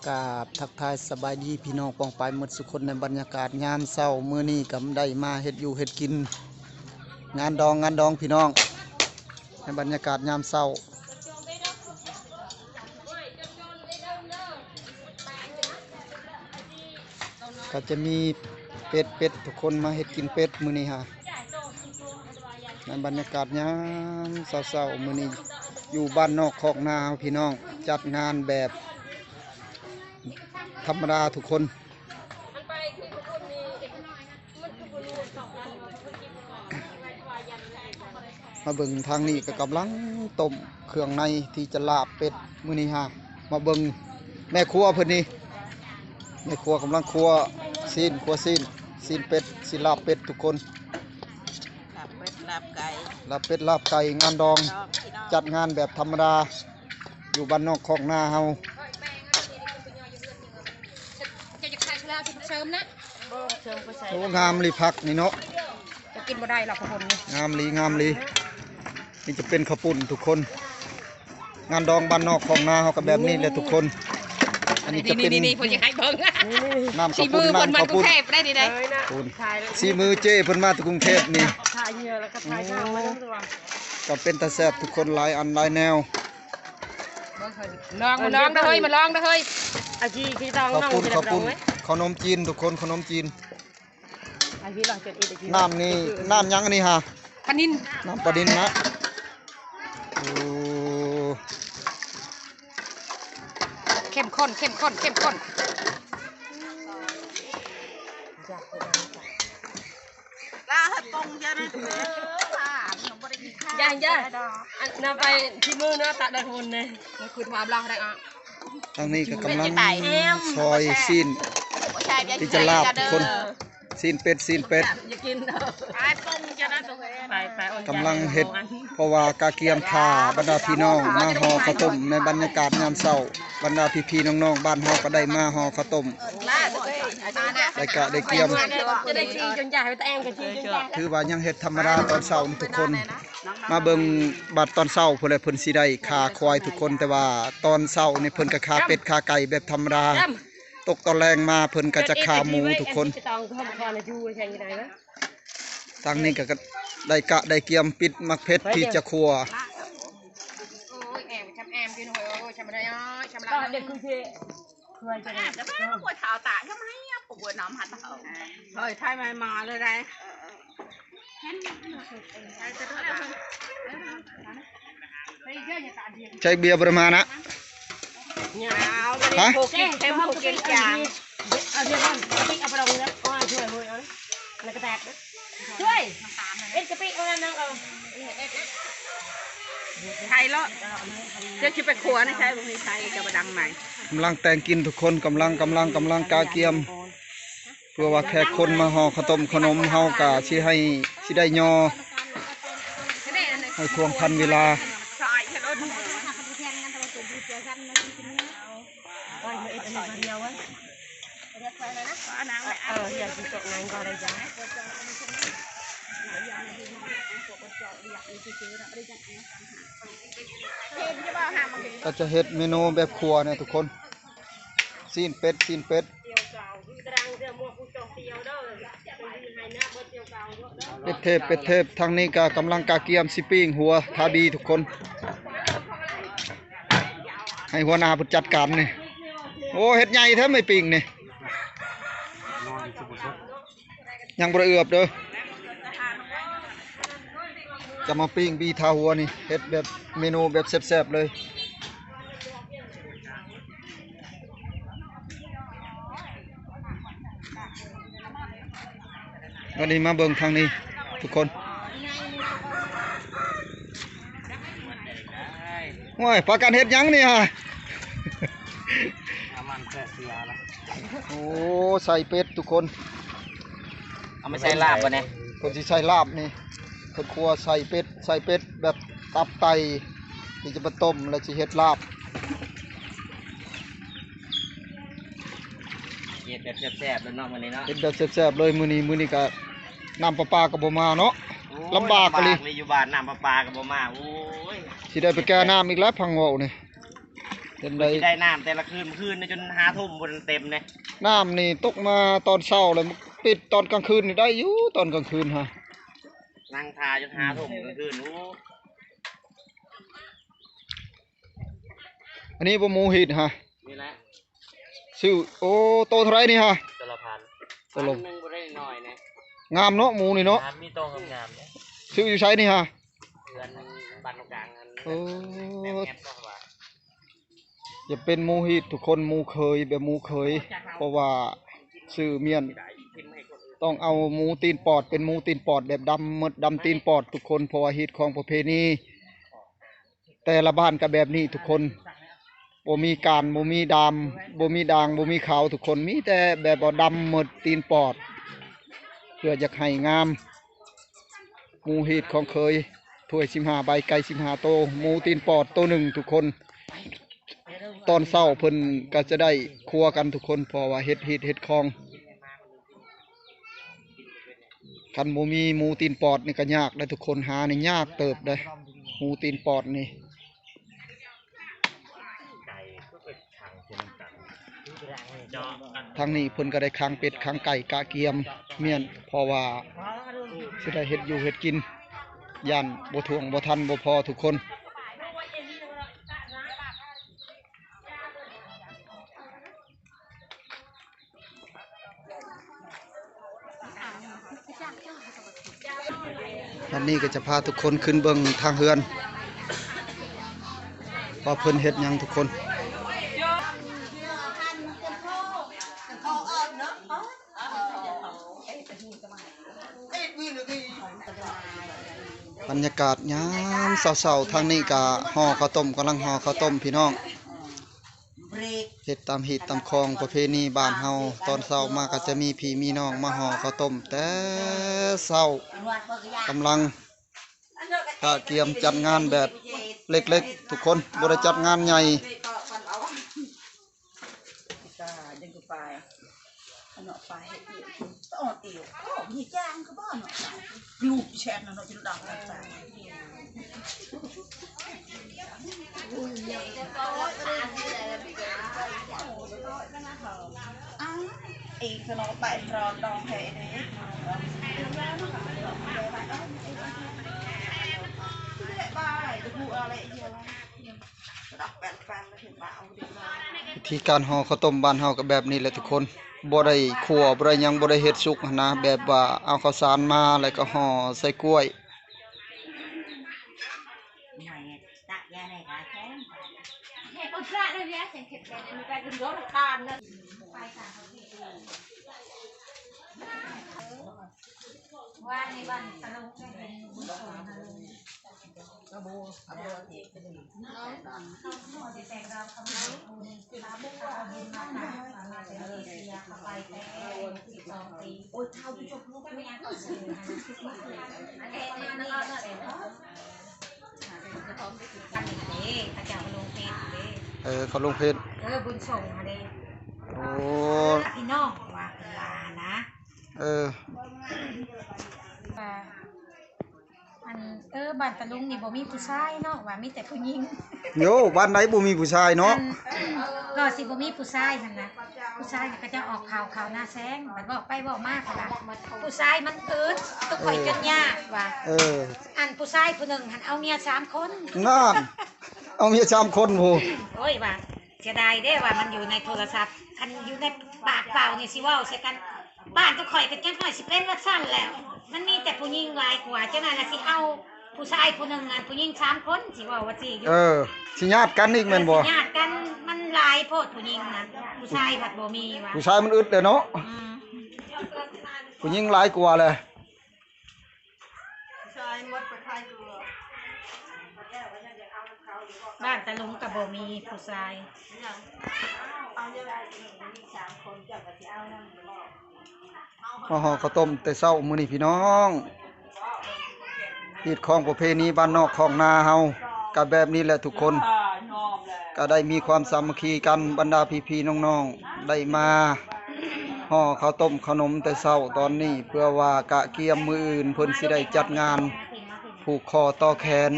ກາບທັກທາຍສະບາຍດີພີ່ນ້ອງປ້ອງປາຍໝົດສຸຄົນ ໃນບັນຍາກາດຍາມເຊົ້າມື້ນີ້ ກໍໄດ້ມາເຮັດຢູ່ເຮັດກິນ ງານດອງ ງານດອງພີ່ນ້ອງ ໃນບັນຍາກາດຍາມເຊົ້າ. ກໍຈະມີເປັດ ເປັດ ທຸກຄົນມາເຮັດກິນເປັດມື້ນີ້ຫາ ໃນບັນຍາກາດຍາມເຊົ້າໆ ມື້ນີ້ຢູ່ບ້ານນອກຄອກນາພີ່ນ້ອງ ຈັດງານແບບທຳມະດາທຸກຄົນ. ມາເບິ່ງທາງນີ້ກໍກຳລັງຕົ້ມເຄື່ອງໃນທີ່ຈະລາບເປັດມື້ນີ້ຫາ ມາເບິ່ງແມ່ຄົວເພິ່ນນີ້ ແມ່ຄົວກຳລັງຄົວຊີ້ນ ຄົວຊີ້ນ ຊີ້ນເປັດ ຊີ້ນລາບເປັດທຸກຄົນ ລາບເປັດລາບໄກ່ ລາບເປັດລາບໄກ່ ງານດອງ ດອງພີ່ນ້ອງ ຈັດງານແບບທຳມະດາ ຢູ່ບ້ານນອກຄອກນາເຮົາ. ໂອ້ ງາມອີ່ຫຼີຜັກນີ້ເນາະ ຈະກິນບໍ່ໄດ້ລະ ເຂົ້າປຸ້ນນີ້ ງາມອີ່ຫຼີ ງາມອີ່ຫຼີ. ນີ້ຈະເປັນເຂົ້າປຸ້ນທຸກຄົນ ງານດອງບ້ານນອກຄອກນາເຮົາກໍແບບນີ້ແຫຼະທຸກຄົນ. ອັນນີ້ຈະເປັນ ນີ້ໆໆ ເພິ່ນຊິໃຫ້ເບິ່ງ ນ້ຳເຂົ້າປຸ້ນ ສີມືເພິ່ນມາກຸງເທບໄດ້ນີ້ໄດ໋ ພຸ້ນ ສີມືເຈ້ເພິ່ນມາແຕ່ກຸງເທບນີ້ ກໍເປັນຕາແຊບທຸກຄົນ ຫຼາຍອັນຫຼາຍແນວ. ມາລອງ ມາລອງເດີເຮີ້ຍ ມາລອງເດີເຮີ້ຍ ອາຈີ ເຂົ້າປຸ້ນ ເຂົ້າປຸ້ນ ເຂົ້າໜົມຈີນທຸກຄົນ ເຂົ້າໜົມຈີນ. ນ້ຳນີ້ ນ້ຳຫຍັງອັນນີ້ຫາ ປານິນ ນ້ຳປານິນນະ ໂອ້ ເຂັ້ມຂຸ້ນ ເຂັ້ມຂຸ້ນ ເຂັ້ມຂຸ້ນ. ລາວໃຫ້ປົງເຈົ້ານະ ເອີ ລາວບໍ່ໄດ້ກິນຂ້າວ ຢ່າ ຢ່າ ອັນນຳໄປທີ່ມືເນາະ ຕາກໄດ້ພຸ້ນເດ້ ມາຂຶ້ນມາບລັງໄດ້ອະ. ທາງນີ້ກໍກຳລັງຊອຍຊີ້ນ ທີ່ຈະລາບທຸກຄົນ ຊີ້ນເປັດ ຊີ້ນເປັດ ຢ່າກິນເດີ ໄປປົງເຈົ້ານະ ໄປ ໄປ ກຳລັງເຮັດ ເພາະວ່າກະກຽມຖ້າບັນດາພີ່ນ້ອງມາຫໍ່ເຂົ້າຕົ້ມ ໃນບັນຍາກາດຍາມເຊົ້າ ບັນດາພີ່ໆນ້ອງໆບ້ານເຮົາກໍໄດ້ມາຫໍ່ເຂົ້າຕົ້ມ ໄດ້ກະໄດ້ກຽມ ຈະໄດ້ຊີ້ຈົນຢາກ ແຕ່ແອງກໍຊີ້ຈົນຢາກ ຖືວ່າຍັງເຮັດທຳມະດາຕອນເຊົ້ານີ້ທຸກຄົນ. ມາເບິ່ງບາດຕອນເຊົ້າພຸ້ນແຫຼະ ເພິ່ນຊິໄດ້ຂ້າຄວາຍທຸກຄົນ ແຕ່ວ່າຕອນເຊົ້ານີ້ເພິ່ນກໍຂ້າເປັດຂ້າໄກ່ແບບທຳມະດາ ຕົກຕອນແລງມາເພິ່ນກໍຈະຂ້າໝູທຸກຄົນ. ທາງນີ້ກໍໄດ້ກະໄດ້ກຽມປິດໝາກເຜັດທີ່ຈະຂົ້ວ ໂອ້ຍ ແອມ ຊຳແອມຢູ່ ໂອ້ຍ ຊຳໄດ້ ຊຳລະ ເດັກຄືຊິ ແອມ ແຕ່ວ່າບໍ່ເຖົ້າຕາ ກໍມາໃຫ້ປວດນ້ຳຫັດເຮົາ ເຮີ້ຍ ໄທມາ ມາເລີຍໄດ໋. ໃຊ້ເບຍບໍ່ໄດ້ມານະ ຍາວ ຮະ ໂຄກິນເຕັມ ໂຄກິນຈາງ ເອົາເດ ເອົາໄປລອງເດີ ເອົາຊ່ວຍເຮີ້ຍ ເອົາ ແລ້ວກໍແຕກເດີ ຊ່ວຍ ເຮັດກະປິເອົານັ້ນເອົາ ໄທເລາະ ຈະຊິໄປຄົວໃນໃສ ບໍ່ມີໄທ ຈະບໍ່ດັງໃໝ່. ກຳລັງແຕ່ງກິນທຸກຄົນ ກຳລັງ ກຳລັງ ກຳລັງກະກຽມ ເພື່ອວ່າແຂກຄົນມາຫໍ່ເຂົ້າຕົ້ມເຂົ້າໜົມ ເຮົາກະຊິໃຫ້ ຊິໄດ້ຍໍ ໃຫ້ທ່ວງທັນເວລາ. ກໍຈະເຮັດເມນູແບບຄົວນີ້ທຸກຄົນ ຊີ້ນເປັດ ຊີ້ນເປັດ ເປັດເທບ ເປັດເທບ. ທາງນີ້ກໍກຳລັງກະກຽມຊິປີ້ງຫົວທາບີທຸກຄົນ ໃຫ້ຫົວໜ້າເພິ່ນຈັດການນີ້. ໂອ້ ເຮັດໃຫຍ່ແທ້ໄມ້ປີ້ງນີ້ ຍັງບໍ່ໄດ້ເອືອບເດີ ຈະມາປີ້ງບີທາຫົວນີ້ ເຮັດແບບເມນູແບບແຊບໆເລີຍ. ວັນນີ້ມາເບິ່ງທາງນີ້ທຸກຄົນ ໂອ້ຍ ພາກັນເຮັດຫຍັງນີ້ຫາ ນ້ຳມັນເສຍລະ ໂອ້ ໃສ່ເປັດທຸກຄົນ ເອົາມາໃສ່ລາບບໍ່ແນ່ ເພິ່ນຊິໃສ່ລາບນີ້ ເພິ່ນຄົວໃສ່ເປັດ ໃສ່ເປັດແບບຕັບໄຕ ທີ່ຈະມາຕົ້ມ ແລ້ວຊິເຮັດລາບ ເຮັດແບບແຊບໆເລີຍເນາະມື້ນີ້ເນາະ ເຮັດແບບແຊບໆເລີຍມື້ນີ້ ມື້ນີ້ກໍນ້ຳປະປາກໍບໍ່ມາເນາະ ໂອ້ຍ ລຳບາກອີ່ຫຼີ ລຳບາກເລີຍ ຢູ່ບ້ານນ້ຳປະປາກໍບໍ່ມາ ໂອ້ຍ ຊິໄດ້ໄປແກ່ນ້ຳອີກແລ້ວ ຟັງເວົ້ານີ້ ເປັນໄດ້ ຊິໄດ້ນ້ຳແຕ່ລະຄືນ ມື້ຄືນນີ້ຈົນຫ້າທຸ່ມພຸ້ນເຕັມເດ້. ນ້ຳນີ້ຕົກມາຕອນເຊົ້າ ແລ້ວປິດຕອນກາງຄືນນີ້ໄດ້ຢູ່ ຕອນກາງຄືນຫັ້ນ ນັ່ງຖ້າຈົນຫ້າທຸ່ມກາງຄືນ. ໂອ້ ອັນນີ້ບໍ່ ໝູຮີດຫັ້ນ ນີ້ແຫຼະ ຊື້ ໂອ້ ໂຕເທົ່າໃດນີ້ຫັ້ນ? ໂຕລະພັນ ໂຕລະພັນໜຶ່ງບໍ່ໄດ້ໜ້ອຍນະ. ງາມເນາະ ໝູນີ້ເນາະ ງາມ ມີໂຕງາມໆເດ້. ຊື້ຢູ່ໃສນີ້ຫັ້ນ? ເຮືອນບ້ານກາງຫັ້ນ. ໂອ້ ແອບໆ ເນາະວ່າ ຢ່າເປັນໝູຮີດທຸກຄົນ ໝູເຂີຍ ແບບໝູເຂີຍ ເພາະວ່າຊື້ມ້ຽນ ຕ້ອງເອົາໝູຕີນປອດ ເປັນໝູຕີນປອດແບບດຳໝົດ ດຳຕີນປອດທຸກຄົນ ເພາະວ່າຮີດຄອງປະເພນີ ແຕ່ລະບ້ານກໍແບບນີ້ທຸກຄົນ ບໍ່ມີການ ບໍ່ມີດາມ ບໍ່ມີດ່າງ ບໍ່ມີຂາວທຸກຄົນ ມີແຕ່ແບບວ່າດຳໝົດ ຕີນປອດ ເພື່ອຢາກໃຫ້ງາມ. ໝູຮີດຂອງເຂີຍ ຖ້ວຍສິບຫ້າໃບ ໄກ່ສິບຫ້າໂຕ ໝູຕີນປອດໂຕໜຶ່ງທຸກຄົນ. ຕອນເຊົ້າເພິ່ນກໍຈະໄດ້ຄົວກັນທຸກຄົນ ເພາະວ່າເຮັດຮີດເຮັດຄອງ. ຄັນບໍ່ມີໝູຕີນປອດນີ້ກໍຍາກໄດ໋ທຸກຄົນ ຫານີ້ຍາກເຕີບເດ້ ໝູຕີນປອດນີ້. ທາງນີ້ເພິ່ນກໍໄດ້ຂັງເປັດຂັງໄກ່ກະກຽມມ້ຽນ ເພາະວ່າຊິໄດ້ເຮັດຢູ່ເຮັດກິນ ຢ້ານບໍ່ຖ້ວງບໍ່ທັນບໍ່ພໍທຸກຄົນ. ວັນນີ້ກໍຈະພາທຸກຄົນຂຶ້ນເບິ່ງທາງເຮືອນ ວ່າເພິ່ນເຮັດຫຍັງທຸກຄົນ. ບັນຍາກາດຍາມເຊົ້າໆ ທາງນີ້ກໍຫໍ່ເຂົ້າຕົ້ມ ກຳລັງຫໍ່ເຂົ້າຕົ້ມພີ່ນ້ອງ. ເຮັດຕາມຮີດຕາມຄອງປະເພນີບ້ານເຮົາ ຕອນເຊົ້າມາກໍຈະມີພີ່ມີນ້ອງມາຫໍ່ເຂົ້າຕົ້ມແຕ່ເຊົ້າ ກຳລັງກະກຽມຈັດງານແບບເລັກໆ ທຸກຄົນ ບໍ່ໄດ້ຈັດງານໃຫຍ່. ວິທີການຫໍ່ເຂົ້າຕົ້ມບ້ານເຮົາກໍແບບນີ້ແຫຼະທຸກຄົນ ບໍ່ໄດ້ຂົ້ວ ບໍ່ໄດ້ຫຍັງ ບໍ່ໄດ້ເຮັດສຸກຫັ້ນນະ ແບບວ່າເອົາເຂົ້າສານມາ ແລ້ວກໍຫໍ່ໃສ່ກ້ວຍ. ອັນນີ້ເດ້ ເຂົາເຈົ້າກໍລົງເຟສເດ້. ເອີ ເຂົາລົງເຟສ ເອີ ບຸນສົງຫັ້ນເດ້. ໂອ້ ພີ່ນ້ອງວ່າເພິ່ນວ່ານະ. ເອີ ວ່າ ອັນ ເອີ ບ້ານຕາລຸງນີ້ບໍ່ມີຜູ້ຊາຍເນາະ ວ່າມີແຕ່ຜູ້ຍິງ. ໂຢ ບ້ານໃດບໍ່ມີຜູ້ຊາຍເນາະ. ອັນ ກໍຊິບໍ່ມີຜູ້ຊາຍຫັ້ນນະ ຜູ້ຊາຍເຂົາເຈົ້າອອກຂ່າວ ຂ່າວໜ້າແຊງ ບັດເວົ້າໄປເວົ້າມາເຂົາວ່າ ຜູ້ຊາຍມັນອຶດ ຕຸກຂ້ອຍຈົນຍາກວ່າ. ເອີ ອັນຜູ້ຊາຍຜູ້ໜຶ່ງຫັ້ນເອົາເມຍສາມຄົນ. ນັ້ນ ເອົາເມຍສາມຄົນພຸ້ນ. ໂອ້ຍ ວ່າເສຍດາຍເດ້ ວ່າມັນຢູ່ໃນໂທລະສັບ ຄັນຢູ່ໃນປາກເປົ່ານີ້ຊິເວົ້າໃສ່ກັນ ບ້ານຂອງຂ້ອຍກໍຈັກໜ້ອຍຊິເປັນວ່າຊັ້ນແຫຼະ ມັນມີແຕ່ຜູ້ຍິງຫຼາຍກວ່າ ຈັ່ງນັ້ນລະຊິເອົາຜູ້ຊາຍຜູ້ໜຶ່ງ ອັນຜູ້ຍິງສາມຄົນ ຊິເວົ້າວ່າຊີ້ຢູ່. ເອີ ຊິຍາດກັນອີກແມ່ນບໍ່? ເອີ ຊິຍາດກັນ ມັນຫຼາຍໂພດຜູ້ຍິງນະ ຜູ້ຊາຍພັດບໍ່ມີວ່າ ຜູ້ຊາຍມັນອຶດແຫຼະເນາະ. ອືມ ຜູ້ຍິງຫຼາຍກວ່າແຫຼະ. ຜູ້ຊາຍໝົດໄປຂາຍຕົວ ບ້ານຕາລຸງກໍບໍ່ມີຜູ້ຊາຍ. ມາຫໍ່ເຂົ້າຕົ້ມແຕ່ເຊົ້າມື້ນີ້ພີ່ນ້ອງ ຮີດຄອງປະເພນີບ້ານນອກຄອກນາເຮົາ ກໍແບບນີ້ແຫຼະທຸກຄົນ ກໍໄດ້ມີຄວາມສາມັກຄີກັນ ບັນດາພີ່ໆນ້ອງໆ ໄດ້ມາຫໍ່ເຂົ້າຕົ້ມເຂົ້າໜົມແຕ່ເຊົ້າຕອນນີ້ ເພື່ອວ່າກະກຽມມື້ອື່ນເພິ່ນຊິໄດ້ຈັດງານຜູກຂໍ້ຕໍ່ແຂນ.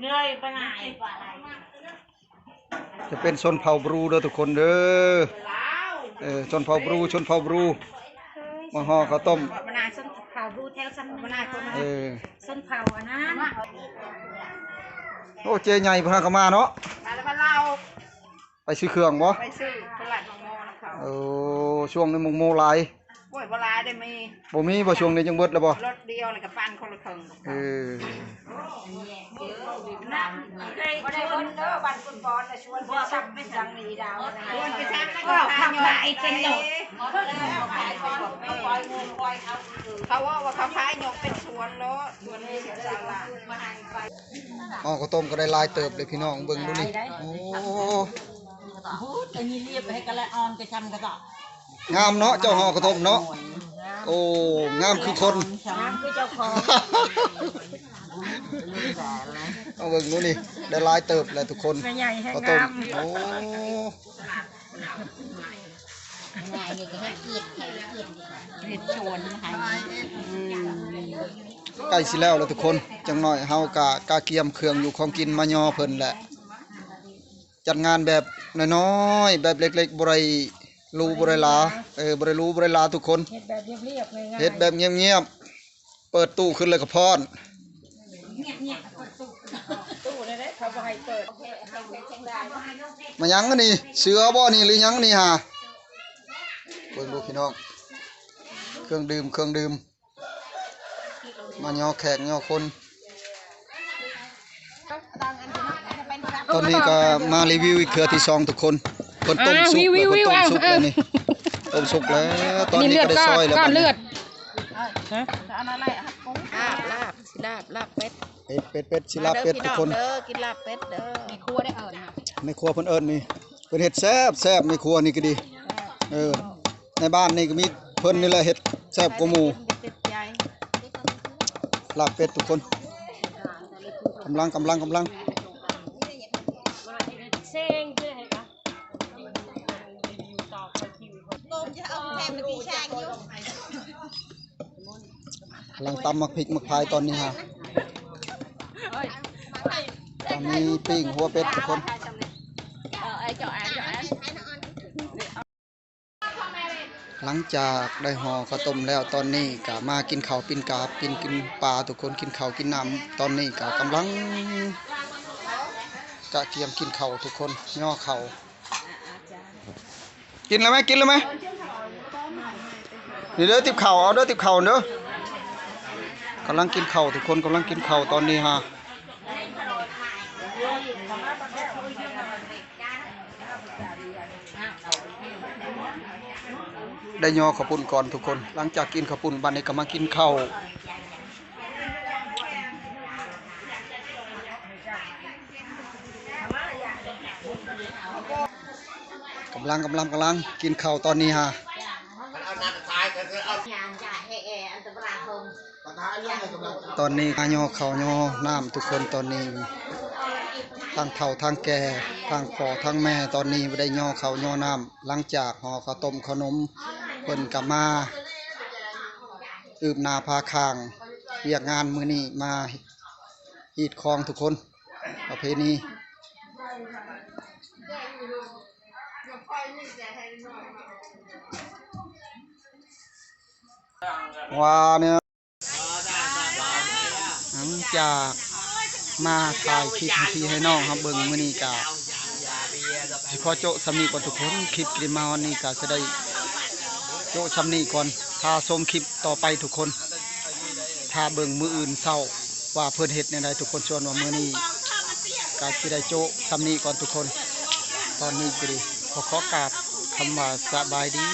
ເລີຍປານໃດ ຈະເປັນຊົນເຜົ່າບຣູເດີທຸກຄົນເດີ. ເອີ ຊົນເຜົ່າບຣູ ຊົນເຜົ່າບຣູ ມາຫໍ່ເຂົ້າຕົ້ມ. ບັນດາຊົນເຜົ່າບຣູແຖວຊັ້ນ ບັນດາຄົນ ເອີ ຊົນເຜົ່າອັນນັ້ນ. ໂອ້ ເຈ້ໃຫຍ່ເພິ່ນຫາກໍມາເນາະ ມາແລ້ວ ມາເລົ່າ. ໄປຊື້ເຄື່ອງບໍ່? ໄປຊື້ຕະຫຼາດໝາກໂມນຳເຂົາ. ໂອ້ ຊ່ວງນີ້ໝາກໂມຫຼາຍ. ໂອ້ຍ ບໍ່ຫຼາຍເດ້ ມີ ບໍ່ມີບໍ່? ຊ່ວງນີ້ຍັງເບິດແລ້ວບໍ່? ລົດດຽວນີ້ກໍປັນຄົນລະເຄິ່ງ. ເອີ ບໍ່ໄດ້ຄົນເດີ ບ້ານຄຸນບອນນະ ຊວນໄປຊັກໄປສັງນີ້ດາວ ຊວນໄປຊັກ ເຂົາຂາຍເປັນໂລ ເຂົາເວົ້າວ່າເຂົາຂາຍຍົກເປັນສວນໂລດ ສວນນີ້ສິບສາມລ້ານ. ອໍ ເຂົ້າຕົ້ມກໍໄດ້ຫຼາຍເຕີບເລີຍພີ່ນ້ອງ ເບິ່ງດູນີ້. ໂອ້ ໂອ້ຍ ອັນນີ້ລຽບໃຫ້ກະລະອ່ອນກະຊຳກະຕະ ງາມເນາະ ເຈົ້າຫໍ່ເຂົ້າຕົ້ມເນາະ. ໂອ້ ງາມຄືຄົນ ງາມຄືເຈົ້າຂອງ. ເອົາເບິ່ງດູນີ້ ໄດ້ຫຼາຍເຕີບແລ້ວທຸກຄົນ ເຂົ້າຕົ້ມ. ໂອ້ ເຮັດສວນໃຫ້ ອືມ ໃກ້ຊິແລ້ວແລ້ວທຸກຄົນ. ຈັກໜ້ອຍເຮົາກະກະກຽມເຄື່ອງຢູ່ຂອງກິນມາຍໍເພິ່ນແຫຼະ. ຈັດງານແບບນ້ອຍໆ ແບບເລັກໆ ບໍ່ໄດ້ຫຼູບໍ່ໄດ້ຫຼາ ເອີ ບໍ່ໄດ້ຫຼູບໍ່ໄດ້ຫຼາທຸກຄົນ ເຮັດແບບຮຽບໆ ງ່າຍໆ ເຮັດແບບງຽບໆ. ເປີດຕູ້ຂຶ້ນແລ້ວກໍພ້ອນ ຕູ້ແນວໃດເຂົາບໍ່ໃຫ້ເປີດ. ມາຫຍັງອັນນີ້ ເສືອບໍ່ນີ້ ຫຼືຫຍັງນີ້ຫາ? ເບິ່ງດູພີ່ນ້ອງ ເຄື່ອງດື່ມ ເຄື່ອງດື່ມ. ມາຍໍແຂກຍໍຄົນ. ຕອນນີ້ກໍມາຣີວິວອີກເທື່ອທີສອງທຸກຄົນ. ເພິ່ນຕົ້ມສຸກແລ້ວ ເພິ່ນຕົ້ມສຸກແລ້ວນີ້ ຕົ້ມສຸກແລ້ວ. ຕອນນີ້ກໍໄດ້ຊອຍແລ້ວ ເລືອດ ອັນນັ້ນແຫຼະ ລາບ ລາບ ຊິລາບ ລາບເປັດ ເປັດ ເປັດ ເປັດ ຊິລາບເປັດທຸກຄົນ. ກິນລາບເປັດເດີ ແມ່ຄົວໄດ້ເອີ້ນ ແມ່ຄົວເພິ່ນເອີ້ນນີ້. ເພິ່ນເຮັດແຊບໆ ແມ່ຄົວນີ້ກໍດີ. ເອີ ໃນບ້ານນີ້ກໍມີເພິ່ນນີ້ແຫຼະເຮັດແຊບກວ່າໝູ່. ລາບເປັດທຸກຄົນ ກຳລັງ ກຳລັງ ກຳລັງ ກຳລັງຕຳໝາກພິກໝາກພາຍຕອນນີ້ຫາ. ຕອນນີ້ປີ້ງຫົວເປັດທຸກຄົນ. ຫຼັງຈາກໄດ້ຫໍ່ເຂົ້າຕົ້ມແລ້ວ ຕອນນີ້ກະມາກິນເຂົ້າ ປີ້ງກາ ປີ້ງ ກິນປາທຸກຄົນ. ກິນເຂົ້າກິນນ້ຳ ຕອນນີ້ກະກຳລັງກະກຽມກິນເຂົ້າທຸກຄົນ ຍໍເຂົ້າ. ກິນແລ້ວໄໝ? ກິນແລ້ວໄໝ? ນີ້ເດີ ຕິບເຂົ້າ ເອົາເດີ ຕິບເຂົ້າເດີ. ກຳລັງກິນເຂົ້າທຸກຄົນ ກຳລັງກິນເຂົ້າຕອນນີ້ຫາ. ໄດ້ຍໍເຂົ້າປຸ້ນກ່ອນທຸກຄົນ. ຫຼັງຈາກກິນເຂົ້າປຸ້ນ ບາດນີ້ກໍມາກິນເຂົ້າ. ກຳລັງ ກຳລັງ ກຳລັງກິນເຂົ້າຕອນນີ້ຫາ. ຕອນນີ້ມາຍໍເຂົ້າຍໍນ້ຳທຸກຄົນ. ຕອນນີ້ທັງເຖົ້າທັງແກ່ ທັງພໍ່ທັງແມ່ ຕອນນີ້ໄດ້ຍໍເຂົ້າຍໍນ້ຳ. ຫຼັງຈາກຫໍ່ເຂົ້າຕົ້ມເຂົ້າໜົມ ເພິ່ນກໍມາອືບໜ້າພາຂ້າງ. ວຽກງານມື້ນີ້ມາຮີດຄອງທຸກຄົນ ປະເພນີ. ວ່າແນວ ຫຼັງຈາກມາຖ່າຍຄລິບໃຫ້ພີ່ໃຫ້ນ້ອງເຮົາເບິ່ງມື້ນີ້ກະຊິຂໍໂຈະຊ່ຳນີ້ກ່ອນທຸກຄົນ. ຄລິບກິນມາຮອດນີ້ກະຊິໄດ້ໂຈະຊ່ຳນີ້ກ່ອນ. ຖ້າຊົມຄລິບຕໍ່ໄປທຸກຄົນ ຖ້າເບິ່ງມື້ອື່ນເຊົ້າວ່າເພິ່ນເຮັດແນວໃດທຸກຄົນ. ສ່ວນວ່າມື້ນີ້ກະຊິໄດ້ໂຈະຊ່ຳນີ້ກ່ອນທຸກຄົນ. ຕອນນີ້ກະດີ ຂໍ ຂໍກາບຄຳວ່າສະບາຍດີ.